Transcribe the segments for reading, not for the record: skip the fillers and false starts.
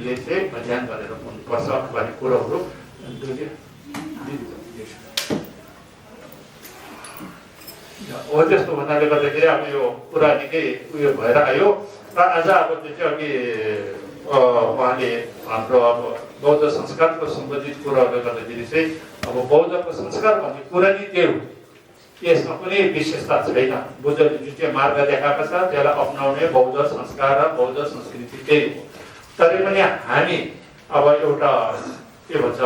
हामीले चाहिँ ध्यान गरेर हुनुपर्छ भन्ने कुरोहरू हो। त्यस्तो हुनाले गर्दाखेरि अब यो कुरा निकै उयो भएर आयो र आज अब त्यो चाहिँ अघि उहाँले हाम्रो अब बौद्ध संस्कारको सम्बन्धित कुराहरूले गर्दाखेरि चाहिँ अब बौद्धको संस्कार भन्ने कुरा नै त्यही हो। यसमा कुनै विशेषता छैन। बुद्धले जुन चाहिँ मार्ग देखाएको छ त्यसलाई अप्नाउने बौद्ध संस्कार र बौद्ध संस्कृति त्यही हो। तरै पनि हामी अब एउटा के भन्छ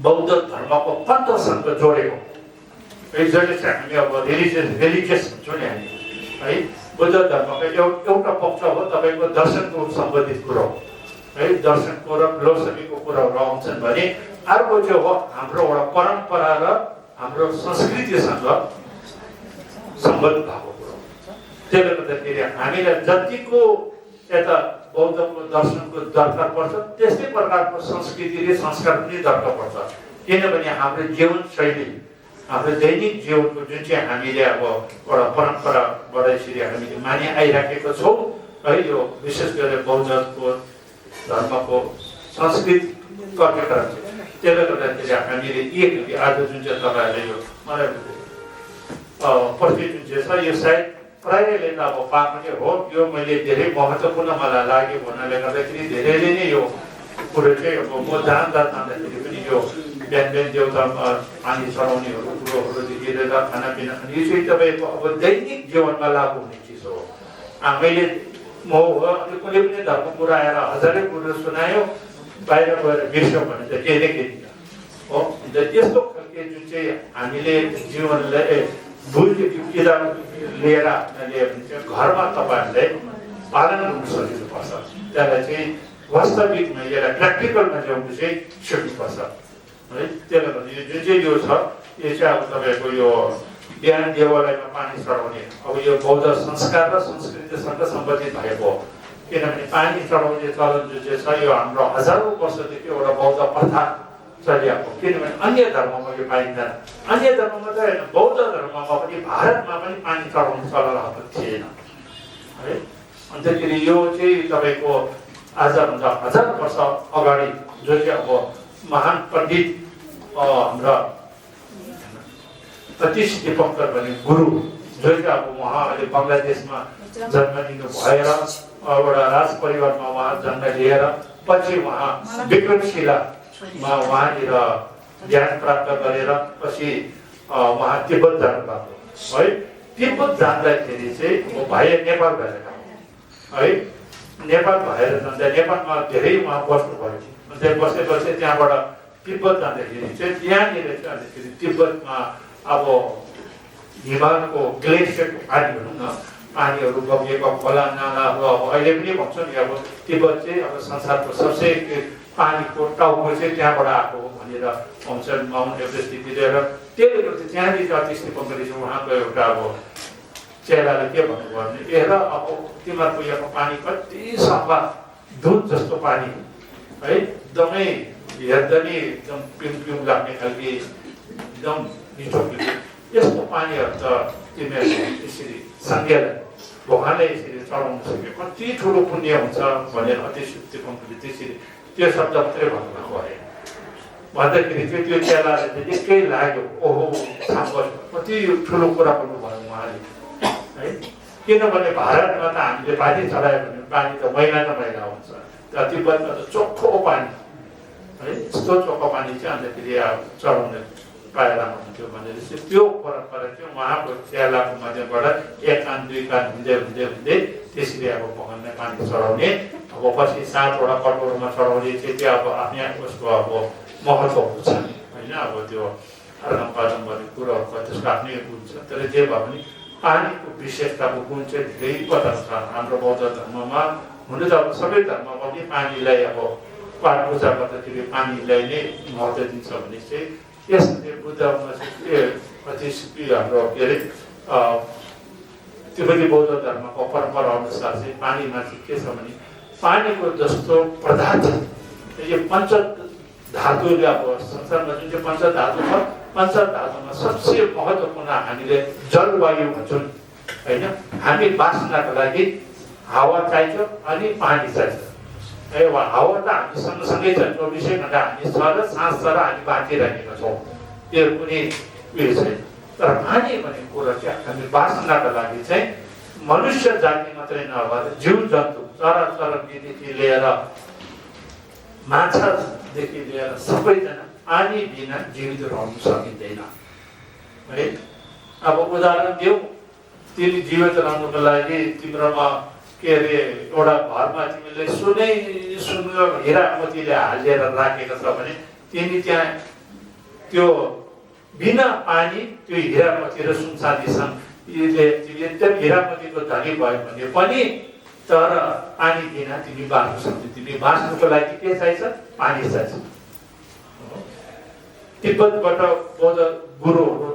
बौद्ध धर्मको तन्त्रसँग जोडेको जसले चाहिँ हामी अब रिलिजियस भन्छौँ नि हामी है। बुद्ध धर्मको एउटा पक्ष हो तपाईँको दर्शनको सम्बन्धित कुरो हो है। दर्शनको र फिलोसफीको कुराहरू आउँछन् भने अर्को चाहिँ हो हाम्रो एउटा परम्परा र हाम्रो संस्कृतिसँग सम्बन्ध भएको कुरो। त्यसले गर्दाखेरि हामीलाई जतिको यता बौद्धको दर्शनको दरकार पर्छ त्यस्तै प्रकारको संस्कृति र संस्कार पनि दरकार पर्छ। किनभने हाम्रो जीवनशैली हाम्रो दैनिक जीवनको जुन चाहिँ हामीले अब एउटा परम्पराबाट यसरी हामीले मानि आइराखेको छौँ है। यो विशेष गरेर बौद्धको धर्मको संस्कृति कार्यक्रम छ। त्यसले गर्दाखेरि हामीले एक आज जुन चाहिँ तपाईँहरूले यो मलाई पछि जुन चाहिँ छ यो सायद प्रायःले त अब पाएको नै हो। यो मैले धेरै महत्त्वपूर्ण मलाई लाग्यो भन्नाले गर्दाखेरि धेरैले नै यो कुरो चाहिँ अब म जाँदाखेरि पनि यो बिहान बिहान देउतामा पानी चढाउनेहरू कुरोहरूदेखि लिएर खानापिना खाने यो चाहिँ तपाईँको अब दैनिक जीवनमा लागु हुने चिज हो। मैले म अनि कुनै पनि धर्मको कुरा आएर हजारै कुरो सुनायो बाहिर गएर बिर्स्यो भने त केही न केही हो। अन्त त्यस्तो खालको जुन चाहिँ हामीले जीवनलाई किताब लिएर घरमा तपाईँहरूले पालन गर्नु सकिनुपर्छ। त्यसलाई चाहिँ वास्तविकमा यसलाई प्र्याक्टिकलमा ल्याउनु चाहिँ सिक्नुपर्छ है। त्यसले गर्दा यो जुन चाहिँ यो छ यो चाहिँ अब तपाईँको यो बिहान देवालयमा पानी चढाउने अब यो बौद्ध संस्कार र संस्कृतिसँग सम्बन्धित भएको हो। किनभने पानी चढाउने चलन जुन चाहिँ छ यो हाम्रो हजारौँ वर्षदेखि एउटा बौद्ध प्रथा चलिआएको। किनभने अन्य धर्ममा यो पाइँदैन। अन्य धर्ममा त होइन बौद्ध धर्ममा पनि भारतमा पनि पानी चढाउने चलनहरू थिएन है। अन्तखेरि यो चाहिँ तपाईँको आजभन्दा 1000 वर्ष अगाडि जो चाहिँ अब महान पण्डित हाम्रा अतिश दीपङ्कर भन्ने गुरु जो चाहिँ अब उहाँ अहिले बङ्गलादेशमा जन्म लिनु भएर एउटा राज परिवारमा उहाँ जन्म लिएर पछि उहाँ विक्रमशिलामा उहाँनिर ज्ञान प्राप्त गरेर पछि उहाँ तिब्बत जानुभएको है। तिब्बत जाँदाखेरि चाहिँ म भाइ नेपाल भएर है। नेपाल भएर जाँदा नेपालमा धेरै उहाँ बस्नुभयो। अन्त बसेपछि त्यहाँबाट तिब्बत जाँदाखेरि चाहिँ त्यहाँनिर चाहिँ तिब्बतमा अब हिमालको ग्लेसियरको पानी भनौँ न पानीहरू बगेको खोला नालाहरू अब अहिले पनि भन्छ नि अब तिब्बत चाहिँ अब संसारको सबसे पानीको टाउको चाहिँ त्यहाँबाट आएको हो भनेर भन्छन् माउन्ट एभरेस्टदेखि लिएर। त्यसले गर्दा त्यहाँनिर अतिश दीपङ्करले चाहिँ उहाँको एउटा अब चेलाले के भन्नुभयो भने हेर अब तिमीहरूको यहाँको पानी कति सफा दुध जस्तो पानी है। एकदमै हेर्दा नि एकदम पिउँ पिउँ लाग्ने खालके एकदम मिठो मिठो यस्तो पानीहरू त तिमीहरूले यसरी सङ्घेर भगवानलाई यसरी चढाउन सक्यो कति ठुलो पुण्य हुन्छ भनेर अतिश दीपङ्करले त्यसरी त्यो शब्द मात्रै भन्नुभएको अरे। भन्दाखेरि चाहिँ त्यो चेलाले चाहिँ निकै लाग्यो ओहो छाप कति ठुलो कुरा भन्नुभयो उहाँले है। किनभने भारतमा त हामीले पानी चढायो भने पानी त मैला न मैला हुन्छ। तिब्बतमा त चोखो पानी है। यस्तो चोखो पानी चाहिँ अन्तखेरि चढाउने पाएला हुन्थ्यो भनेर चाहिँ त्यो परम्परा चाहिँ उहाँको चेलाको मध्येबाट 1 कान 2 कान हुँदै हुँदै हुँदै त्यसरी अब भगवानलाई पानी चढाउने अब पछि 7वटा कटोरमा चढाउने चाहिँ त्यो अब आफ्नै उसको अब महत्त्व हुन्छ होइन। अब त्यो आदान गर्ने कुरोहरूको त्यसको आफ्नै गुण छ। तर जे भए पनि पानीको विशेषताको गुण चाहिँ धेरै प्रकार छ हाम्रो बौद्ध धर्ममा। हुनु त अब सबै धर्ममा पनि पानीलाई अब पाठ पूजा गर्दाखेरि पानीलाई नै महत्त्व दिन्छ भने चाहिँ यसले बुद्धमा चाहिँ अतिश हाम्रो के अरे तिब्बती बौद्ध धर्मको परम्परा अनुसार चाहिँ पानीमा चाहिँ के छ भने पानीको जस्तो पदार्थ यो पञ्च धातुले अब संसारमा जुन चाहिँ पञ्चधातु छ पञ्चधातुमा सबसे महत्त्वपूर्ण हामीले जलवायु भन्छौँ होइन। हामी बाँच्नको लागि हावा चाहिन्छ अनि पानी चाहिन्छ है हावा त हामी सँगसँगै छ 24 घण्टा हामी छ र सास छ र हामी बाँचिरहेका छौँ त्यो कुनै उयो छैन तर पानी भन्ने कुरा चाहिँ हामी बाँच्नका लागि चाहिँ मनुष्य जाति मात्रै नभएर जीव जन्तु चराचुरुङ्गीदेखि लिएर माछादेखि लिएर सबैजना पानी बिना जीवित रहनु सकिँदैन है अब उदाहरण दिउँ तिमी जीवित रहनुको लागि तिम्रोमा के अरे एउटा घरमा तिमीले सुनको हिरा मोतीले हालेर राखेको छ भने तिमी त्यहाँ त्यो बिना पानी त्यो हिरा मोती र सुनसादीसँग तिमी एकदम हिरा मोतीको धनी भयो भने पनि तर पानी बिना तिमी बाँच्न सक्छौ तिमी बाँच्नुको लागि के चाहिन्छ पानी चाहिन्छ तिब्बतबाट बौद्ध गुरुहरू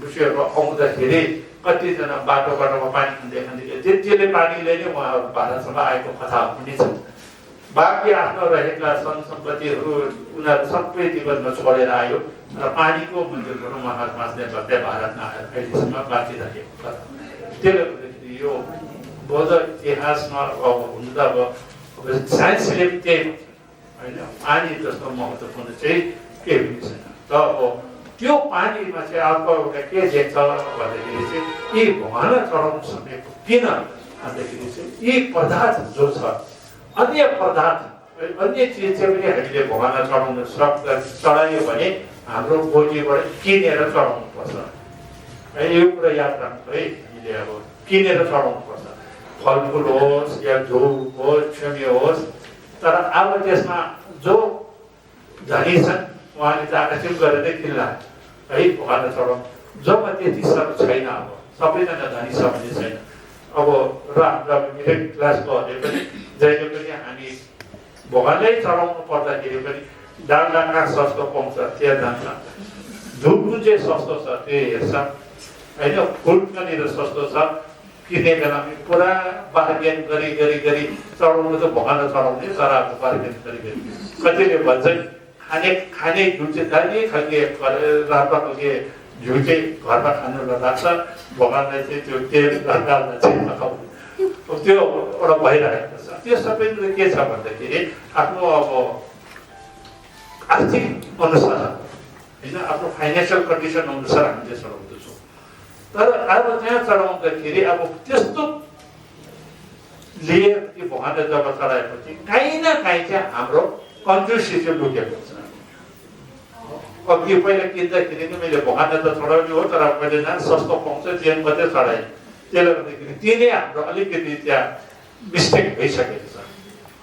ऋषिहरू आउँदाखेरि कतिजना बाटोमा पानी खाँदै त्यसले पानीले नै उहाँहरू भारतसम्म आएको कथा पनि छ बाँकी आफ्नो रहेका सन् सम्पत्तिहरू उनीहरू सबै तिब्बतमा छोडेर आयो र पानीको मन्दिरहरू उहाँहरू बाँच्दै गर्दै भारतमा आएर अहिलेसम्म बाँचिरहेको छ त्यसले गर्दाखेरि यो बौद्ध इतिहासमा अब हुनु त अब साइन्सले पनि त्यही होइन पानी जस्तो महत्त्वपूर्ण चाहिँ केही पनि छैन त अब त्यो पानीमा चाहिँ अर्को एउटा के देख्छ भन्दाखेरि चाहिँ यी भगवानलाई चढाउनु सकेको किन भन्दाखेरि चाहिँ यी पदार्थ जो छ अन्य पदार्थ अन्य चिज चाहिँ पनि हामीले भगवानलाई चढायो भने हाम्रो बोलीबाट किनेर चढाउनु पर्छ है यो कुरा याद राख्नु है हामीले अब किनेर चढाउनु पर्छ फलफुल होस् या धुप होस् क्षम्य होस् तर अब त्यसमा जो धनी छन् उहाँले त आकर्षित गरेरै किन्ला है भगवानलाई चढाउनु जब त्यति सब छैन अब सबैजना धनी छ भन्ने छैन अब र हाम्रो मिडल क्लासकोहरूले पनि जहिले पनि हामी भगवानलाई चढाउनु पर्दाखेरि पनि दाल कहाँ सस्तो पाउँछ त्यहाँ जान्छ धुप जुन चाहिँ सस्तो छ त्यो हेर्छ होइन फुल कहाँनिर सस्तो छ किन्ने बेलामा पुरा बार्गेन गरी चढाउनु त भगवानलाई चढाउने तर अब बार्गेन गरी कतिले भन्छ खाने जुन चाहिँ दामी खालके राम्रो खालके झुल चाहिँ घरमा खानु लाग्छ भगवानलाई चाहिँ त्यो तेल लगाएर चाहिँ नखाउने त्यो एउटा भइरहेको छ त्यो सबै के छ भन्दाखेरि आफ्नो अब आर्थिक अनुसार होइन आफ्नो फाइनेन्सियल कन्डिसन अनुसार हामीले चढाउँदैछौँ तर अब त्यहाँ चढाउँदाखेरि अब त्यस्तो लिएर त्यो भगवानले जब चढाएपछि काहीँ न काहीँ चाहिँ हाम्रो कन्जुसी चाहिँ लुकेको छ अघि पहिला किन्दाखेरि नि मैले भगवानलाई त चढाउने हो तर मैले न सस्तो पाउँछ त्यहाँ मात्रै चढाएँ त्यसले गर्दाखेरि तिनै हाम्रो अलिकति त्यहाँ मिस्टेक भइसकेको छ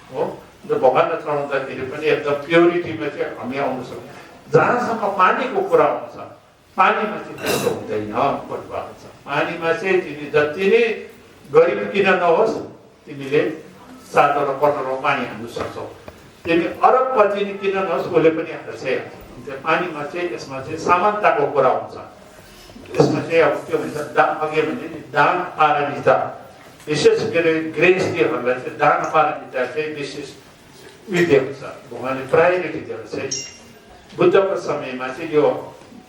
हो र भगवानलाई चढाउँदाखेरि पनि एकदम प्योरिटीमा चाहिँ हामी आउनु सक्छौँ जहाँसम्म पानीको कुरा आउँछ पानीमा चाहिँ त्यस्तो हुँदैन भन्नुभएको छ पानीमा चाहिँ तिमी जति नै गरिब किन नहोस् तिमीले 7 र 15 पानी हाल्नु सक्छौ तिमी अरबपति किन नहोस् उसले पनि हाल्छ पानीमा चाहिँ यसमा चाहिँ समानताको कुरा हुन्छ यसमा चाहिँ अब के भन्छ अघि भने नि दान पारमिता विशेष गरी गृहस्थीहरूलाई चाहिँ दान पारमिता चाहिँ विशेष दिएको छ भगवानले प्रायोरिटी दिएको चाहिँ बुद्धको समयमा चाहिँ यो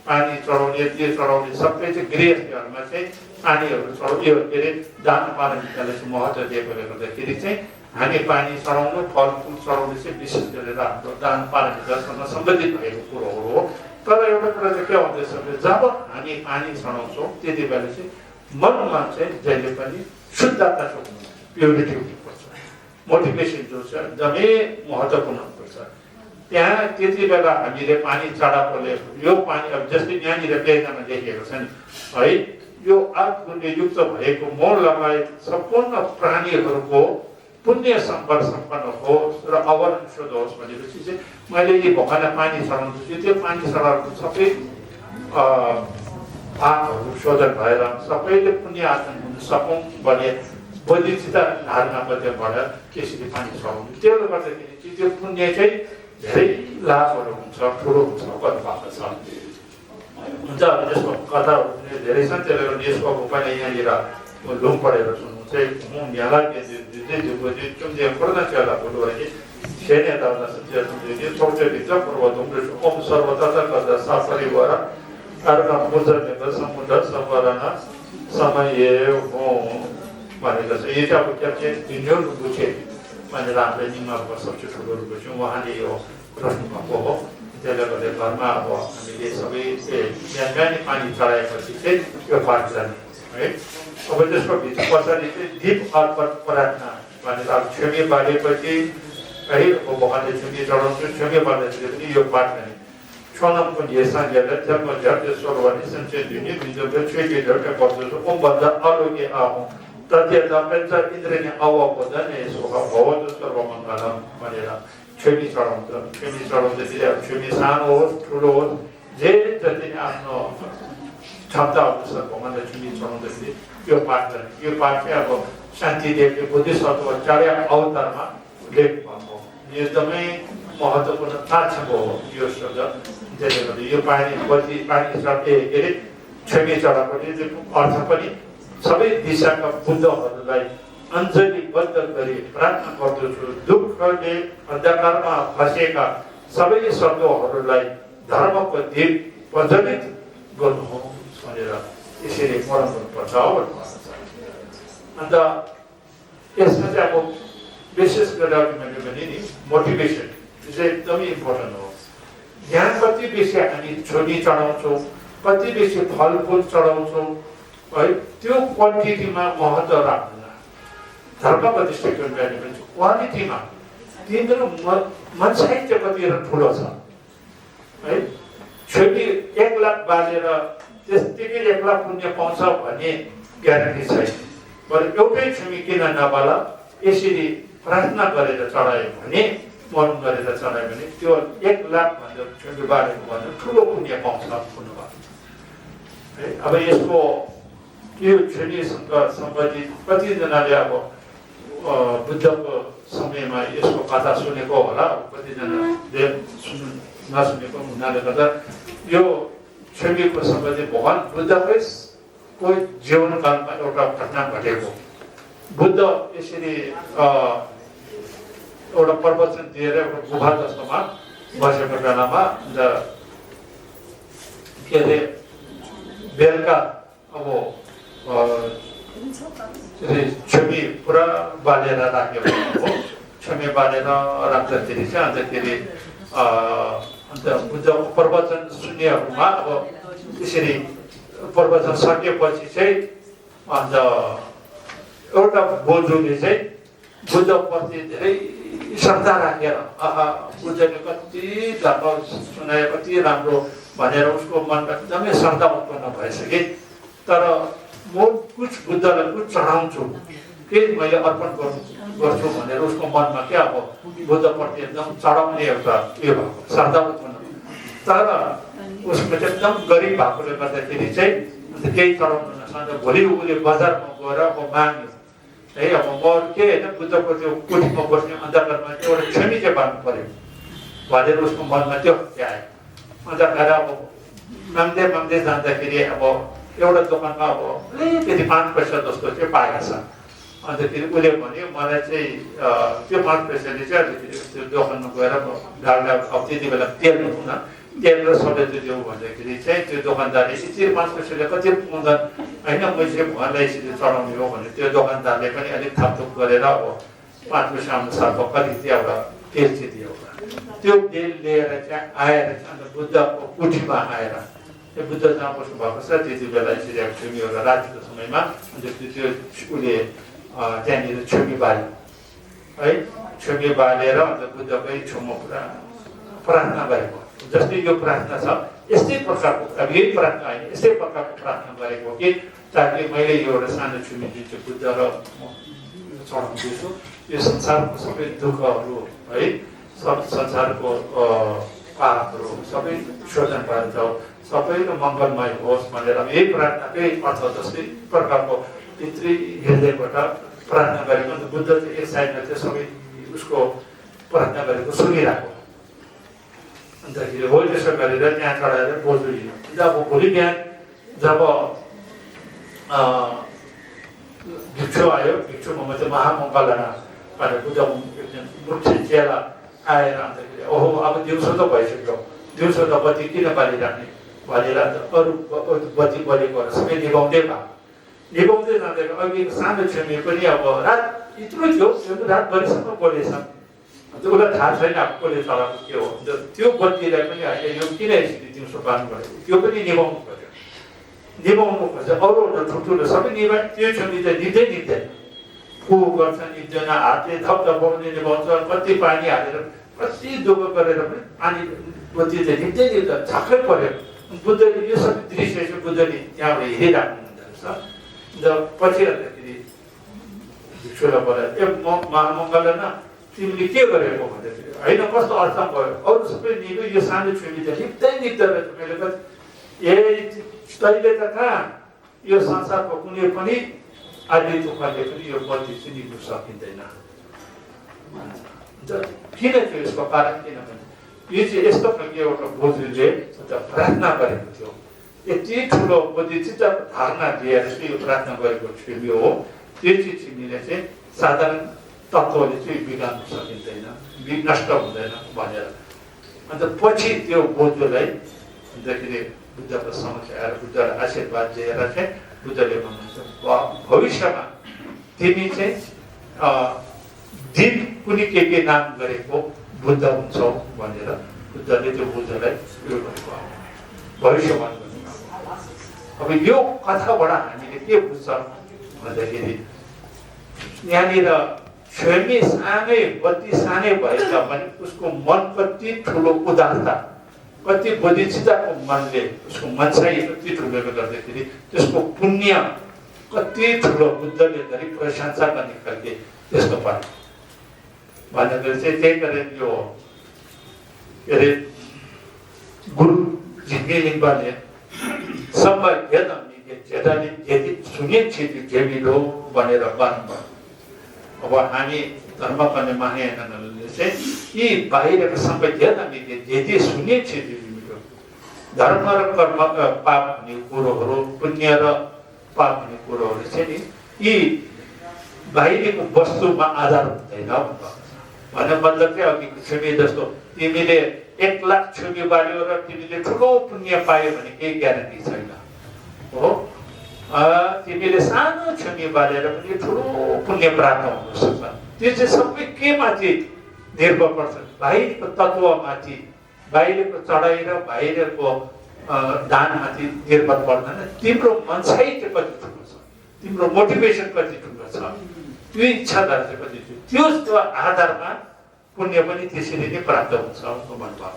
पानी चढाउने त्यो चढाउने सबै चाहिँ गृहस्थीहरूमा चाहिँ पानीहरू चढाउने यो के अरे दान पारमितालाई चाहिँ महत्त्व दिएकोले गर्दाखेरि चाहिँ हामी पानी चढाउनु फलफुल चढाउनु चाहिँ विशेष गरेर हाम्रो दान पारमितासँग सम्बन्धित भएको कुरो हो तर एउटा कुरा चाहिँ के हुँदैछ भने जब हामी पानी चढाउँछौँ त्यति बेला चाहिँ मनमा चाहिँ जहिले पनि शुद्धता प्युरिटी हुनुपर्छ मोटिभेसन जो छ एकदमै महत्त्वपूर्ण हुनुपर्छ त्यहाँ त्यति बेला हामीले पानी चढाएकोले यो पानी अब जस्तै यहाँनिर पेजमा लेखिएको छ नि है यो 8 गुणले युक्त भएको मोल लगायत सम्पूर्ण प्राणीहरूको पुण्य सम्पन्न होस् र अवरण शुद्ध होस् भनेपछि चाहिँ मैले यी भगवानलाई पानी चढाउँछु त्यो पानी चढाएको सबै पापहरू शोधन भएर सबैले पुण्य आर्जन हुन सकौँ भने बोधिचित धारणाबाट त्यसरी पानी चढाउनु त्यसले गर्दाखेरि चाहिँ त्यो पुण्य चाहिँ धेरै लाभहरू हुन्छ ठुलो हुन्छ भन्नुभएको छ हुन्छ अब त्यसको कथाहरू पनि धेरै छन् त्यसले गर्दा यसको अब पहिला यहाँनिर लुम पढेर सुन्नु चाहिँ यहाँ 좀 코로나19가 불러오니 세네다가 이제 총체비자 프로도를 조금 서로다다가 사사리 와라 아르가 모자는 것은 서바라나 사마예 뭐 말해서 이자부 캡체 인연 부채 भनेर हाम्रो निमाको सबसे ठुलो रूप चाहिँ उहाँले यो राख्नुभएको हो। त्यसले गर्दा घरमा अब हामीले सबै बिहान पानी चढाएपछि चाहिँ यो पाठ जाने है। अब त्यसको भित्र पछाडि चाहिँ दीप अर्पण प्रार्थना भनेर अब छेमी बालेपछि है अब भगवानले छेमी चढाउँछु, छेमी बाल्दाखेरि पनि यो पाठ गर्ने स्वनमको 예상자를 जन्मजात स्वरवाणी संचय दुनिया बिजोले छेकेर पर्दछ ओ भन्दा अलोके आहो तथ्यता पञ्च इन्द्रले अवबोधन सोहा भवत सर्वमङ्गलम भनेर छेमी चढाउँछ। छेमी चढाउँदाखेरि अब छेमी सानो होस् ठुलो होस् जे जति आफ्नो क्षमता अनुसार भगवानले छेमी चढाउँदाखेरि यो पाठ गर्ने। यो पाठ चाहिँ अब शान्तिदेवले बुद्धिसत्व 4 अवतारमा लेख भएको यो एकदमै महत्त्वपूर्ण तात्पर्य हो यो शब्द। त्यसले गर्दा यो पानी के अरे छेमी चढाएपछि अर्थ पनि सबै दिशाका बुद्धहरूलाई अञ्जलीबद्ध गरी प्रार्थना गर्दछु, दुःखले अन्धकारमा फँसेका सबै शब्दहरूलाई धर्मको दीप प्रज्वलित गर्नुहोस् भनेर यसरी स्मरण गर्नुपर्छ हो। अन्त यसमा चाहिँ अब विशेष गरेर मैले भने नि मोटिभेसन चाहिँ एकदमै इम्पोर्टेन्ट हो। यहाँ कति बेसी हामी छोरी चढाउँछौँ, कति बेसी फलफुल चढाउँछौँ है, त्यो क्वान्टिटीमा महत्त्व राख्दैन। धर्मको दृष्टिकोणबाट पनि क्वालिटीमा तिम्रो मनसाय चाहिँ कति ठुलो छ है। छोरी 1 लाख बालेर त्यतिकै 1 लाख पुण्य पाउँछ भन्ने ग्यारेन्टी छैन। बरु एउटै छुमी किन नबाला यसरी प्रार्थना गरेर चढायो भने मर्म गरेर चढायो भने त्यो 1 लाख भन्दा छुमी बालेको भन्दा ठुलो पुण्य पाउँछ भन्नुभयो है। अब यसको यो छुमीसँग सम्बन्धित कतिजनाले अब बुद्धको समयमा यसको कथा सुनेको होला, कतिजनाले नसुनेको हुनाले गर्दा यो छुमीको सम्बन्धी भगवान बुद्धकै कोही जीवनकालमा एउटा घटना घटेको। बुद्ध यसरी एउटा प्रवचन दिएर एउटा गुफा जस्तोमा बसेको बेलामा के अरे बेलुका अब छेमी पुरा बालेर राखेको हो। छेमी बालेर राख्दाखेरि चाहिँ अन्तखेरि अन्त बुद्धको प्रवचन सुन्नेहरूमा अब यसरी प्रवचन सकेपछि चाहिँ अन्त एउटा बोजूले चाहिँ बुद्धप्रति धेरै श्रद्धा राखेर आहा बुद्धले कति धर्म सुनाए कति राम्रो भनेर उसको मनमा एकदमै श्रद्धा उत्पन्न भइसके। तर म कुछ बुद्धलाई कुछ चढाउँछु, के मैले अर्पण गर्छु भनेर उसको मनमा क्या अब बुद्धप्रति एकदम चढाउने एउटा उयो भएको श्रद्धा उत्पन्न। तर उसको चाहिँ एकदम गरिब भएकोले गर्दाखेरि चाहिँ अन्त केही चढाउनु नसक्दा भोलि उसले बजारमा गएर अब माग्यो है। अब म के होइन बुद्धको त्यो कोठीमा बस्ने अन्धकारमा एउटा छेमी चाहिँ बाँध्नु पर्यो भनेर उसको मनमा त्यो आयो। अन्त गएर अब माग्दै जाँदाखेरि अब एउटा दोकानमा अब अलिकति 5 पैसा जस्तो चाहिँ पाएका छ। अन्तखेरि उसले भन्यो मलाई चाहिँ त्यो 5 पैसाले चाहिँ अलिकति त्यो दोकानमा गएर गाडीलाई अब त्यति बेला तेल हुन तेल र सबै दियो भन्दाखेरि चाहिँ त्यो दोकानदारले यति 5 पैसाले कति पाउँदैन होइन, मैले चाहिँ भगवानलाई यसरी चढाउने हो भने त्यो दोकानदारले पनि अलिक थापथुप गरेर अब 5 पैसा अनुसारको कति एउटा तेल चाहिँ दियो। त्यो तेल लिएर चाहिँ आएर अन्त बुद्धको कुठीमा आएर त्यो बुद्ध जहाँ बस्नु भएको छ त्यति बेला यसरी अब छेमीहरू रातिको समयमा अन्त त्यो उसले त्यहाँनिर छेमी बाल्यो है। छेमी बालेर अन्त बुद्धकै छेउमा पुरा प्रार्थना गरेको। जस्तै यो प्रार्थना छ यस्तै प्रकारको अब यही प्रार्थना होइन यस्तै प्रकारको प्रार्थना गरेको कि ताकि मैले यो एउटा सानो छुमी जुन चाहिँ बुद्ध र चढाउँदैछु यो संसारको सबै दुःखहरू है, सब संसारको पापहरू सबै शोधन पाइन्छ, सबैको मङ्गलमय होस् भनेर यही प्रार्थनाकै अर्थ जस्तै प्रकारको भित्री हृदयबाट प्रार्थना गरेको। अन्त बुद्ध चाहिँ एक साइडमा चाहिँ सबै उसको प्रार्थना गरेको सुनिरहेको। अन्तखेरि हो त्यसो गरेर त्यहाँ चढाएर बोजू लियो। अब भोलि बिहान जब भिक्षु आयो, भिक्षुमा चाहिँ महामङ्गलना भनेर बुद्ध एकजना मुख्य चेला आएर अन्तखेरि ओहो अब दिउँसो त भइसक्यो, दिउँसो त बत्ती किन बालिराख्ने भनेर अरू बत्ती बलेको सबै निभाउँदै भयो। निभाउँदै जाँदाखेरि अघि सानो छेमी पनि अब रात यत्रो थियो त्यो रातभरिसम्म बोलेछ उसलाई थाहा छैन अब कसले चलाएको के हो त्यो बत्तीलाई पनि होइन यो किन यसरी दिउँसो बाँध्नु पऱ्यो त्यो पनि निभाउनु पऱ्यो निभाउनु पर्छ अरू ठुल्ठुलो सबै निभा त्यो छेउनी त निभ्दैन फु गर्छ निभ्दैन हातले थपथपाउने निभाउँछ कति पानी हालेर कति दुःख गरेर पनि पानी बत्ती त निभ्दैन छक्कै पऱ्यो बुद्धले यो सबै दृश्य चाहिँ बुद्धले त्यहाँबाट हेरिराख्नु हुँदो रहेछ अन्त पछि अन्तखेरि भिक्षुलाई बोलाएर ए महामङ्गल न तिमीले के गरेको भन्दाखेरि होइन कस्तो अर्थ भयो अरू सबै निभ्यो यो सानो छुरी त निभ्दैन रहेछ मैले कति ए तैँले त कहाँ यो संसारको कुनै पनि आदि तुफानले पनि यो बत्ती चाहिँ निभ्नु सकिँदैन किन थियो यसको कारण किनभने यो चाहिँ यस्तो खालको एउटा बोजूले प्रार्थना गरेको थियो यति ठुलो बोधिचित धारणा दिएर चाहिँ यो प्रार्थना गरेको छिमेकी हो त्यो चाहिँ छिमीले चाहिँ साधारण तत्त्वले चाहिँ बिगार्नु सकिँदैन नष्ट हुँदैन भनेर अन्त पछि त्यो बोजूलाई अन्तखेरि बुद्धको समक्ष आएर बुद्धलाई आशीर्वाद दिएर चाहिँ बुद्धले भन्नुहुन्छ भविष्यमा तिमी चाहिँ दिन कुनै के नाम गरेको बुद्ध हुन्छौ भनेर बुद्धले त्यो बुद्धलाई उयो गरेको भविष्यवाणी गर्नु अब यो कथाबाट हामीले के बुझ्छौँ भन्दाखेरि यहाँनिर स्वयं सानै बत्ती सानै भए तापनि उसको मन कति ठुलो उदारता कति बोधिचिताको मनले उसको मनसाई कति ठुलोले गर्दाखेरि त्यसको पुण्य कति ठुलो बुद्धले धरि प्रशंसा गर्ने खालके त्यस्तो पायो भन्दाखेरि चाहिँ त्यही गरेर यो के अरे गुरु झिङ्गे लिङ्गले सम्म यदि सुने छिटो भनेर भन्नुभयो अब हामी धर्म गर्ने महायानहरूले चाहिँ यी बाहिरको सबै यदि सुने छिटो धर्म र कर्म पाप हुने कुरोहरू पुण्य र पाप हुने कुरोहरू चाहिँ नि यी बाहिरको वस्तुमा आधार हुँदैन भन्ने मतलब चाहिँ अघिको छुमी जस्तो तिमीले 1 लाख छुमी बाल्यो र तिमीले ठुलो पुण्य पायो भने केही ग्यारेन्टी छैन हो तिमीले सानो छुमी बालेर पनि ठुलो पुण्य प्राप्त हुन सक्छ त्यो चाहिँ सबै के माथि निर्भर पर्छ बाहिरको तत्त्वमाथि बाहिरको चढाइ र बाहिरको दानमाथि निर्भर पर्दैन तिम्रो मनसाई चाहिँ कति ठुलो छ तिम्रो मोटिभेसन कति ठुलो छ त्यो इच्छाधार चाहिँ कति ठुलो त्यो आधारमा पुण्य पनि त्यसरी नै प्राप्त हुन्छ भन्नुभयो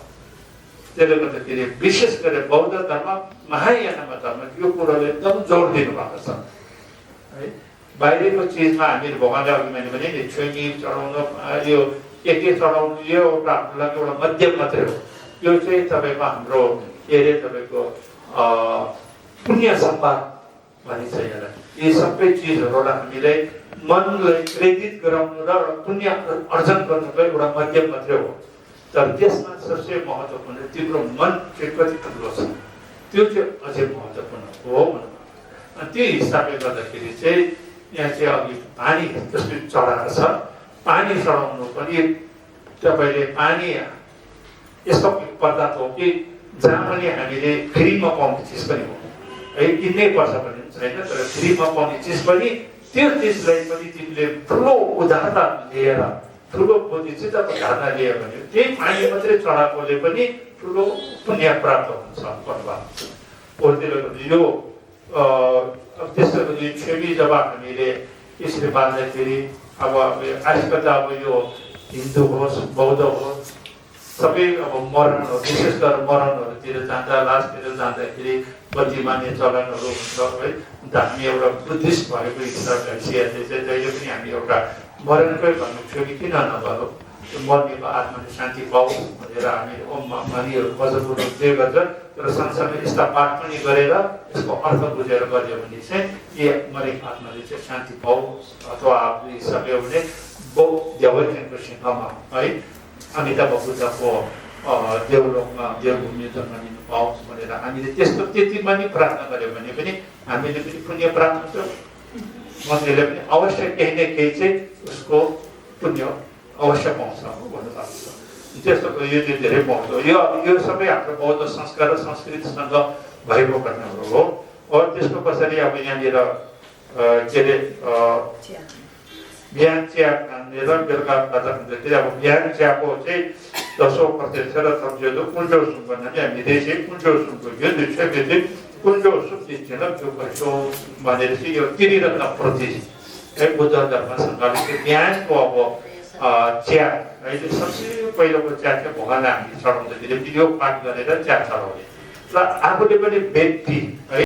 त्यसले गर्दाखेरि विशेष गरेर बौद्ध धर्म महायानमा धर्म यो कुरोले एकदम जोड दिनुभएको छ है बाहिरको चिजमा हामीले भगवान्ले अघि मैले भने नि छुमी चढाउनु यो के चढाउनु यो एउटा हाम्रो लागि एउटा मध्यम मात्रै हो यो चाहिँ तपाईँको हाम्रो के अरे तपाईँको पुण्य सम्पाद भनिन्छ यसलाई यी सबै चिजहरूलाई हामीलाई मनलाई प्रेरित गराउनु र पुण्य अर्जन गर्नुको एउटा मध्यम मात्रै हो तर त्यसमा सबसे महत्त्वपूर्ण तिम्रो मन चाहिँ कति ठुलो छ त्यो चाहिँ अझै महत्त्वपूर्ण हो अनि त्यो हिसाबले गर्दाखेरि चाहिँ यहाँ चाहिँ अघि पानी जसले चढाएको छ पानी चढाउनु पनि तपाईँले पानी यस्तो पदार्थ हो कि जहाँ पनि हामीले फ्रीमा पाउने चिज पनि हो है किन्नै पर्छ भने छैन तर फ्रीमा पाउने चिज पनि त्यो चिजलाई पनि तिमीले ठुलो उदारता लिएर ठुलो बोधिचितको धारणा लियो भने त्यही पानी मात्रै चढाएकोले पनि ठुलो पुण्य प्राप्त हुन्छ भन्नुभयो यो त्यस्तो छेमी जब हामीले यसरी बाँध्दाखेरि अब आजकल त अब यो हिन्दू होस् बौद्ध होस् सबै अब मरणहरू विशेष गरेर मरणहरूतिर जाँदा लासतिर जाँदाखेरि बत्ती मान्ने चलनहरू हुन्छ है अन्त हामी एउटा बुद्धिस्ट भएको हिसाबले हैसियतले चाहिँ जहिले पनि हामी एउटा मरणकै भन्नु छुमी किन नगरौँ त्यो मर्नेको आत्माले शान्ति पाओस् भनेर हामी ओम मनिहरू मजबुत जे गर्छ तर सँगसँगै यस्ता पाठ पनि गरेर यसको अर्थ बुझेर गऱ्यो भने चाहिँ यो मरेको आत्माले चाहिँ शान्ति पाओस् अथवा आफ्नो हिसाबले हो भने देवैनको सिंहमा है अमिताभ बुद्धको देवलोकमा देवभूमि जन्म लिनु पाओस् भनेर हामीले त्यतिमा नि प्रार्थना गऱ्यो भने पनि हामीले पनि पुण्य प्राप्त हुन्छ मन्दिरले पनि अवश्य केही न केही चाहिँ उसको पुण्य अवश्य पाउँछ भन्नुभएको छ त्यस्तो यो चाहिँ धेरै महत्त्व यो सबै हाम्रो बौद्ध संस्कार र संस्कृतिसँग भएको घटनाहरू हो त्यसको पछाडि अब यहाँनिर के अरे बिहान चिया खाने र बेलुका खाजा खाँदाखेरि अब बिहान चियाको चाहिँ 10% र सम्झिँदो कुल्चो सुप भन्नाले हामीले चाहिँ कुल्चो सुपको यो दुईवटा चाहिँ कुल्चो सुप दिन्छौँ त्यो पैसो भनेर चाहिँ यो तिरिरत्न प्रति है बुद्ध धर्मसँगले चाहिँ बिहानको अब चिया अहिले सबसे पहिलोको चिया चाहिँ भगवान्लाई हामीले चढाउँदाखेरि यो पाठ गरेर चिया चढाउने र आफूले पनि व्यक्ति है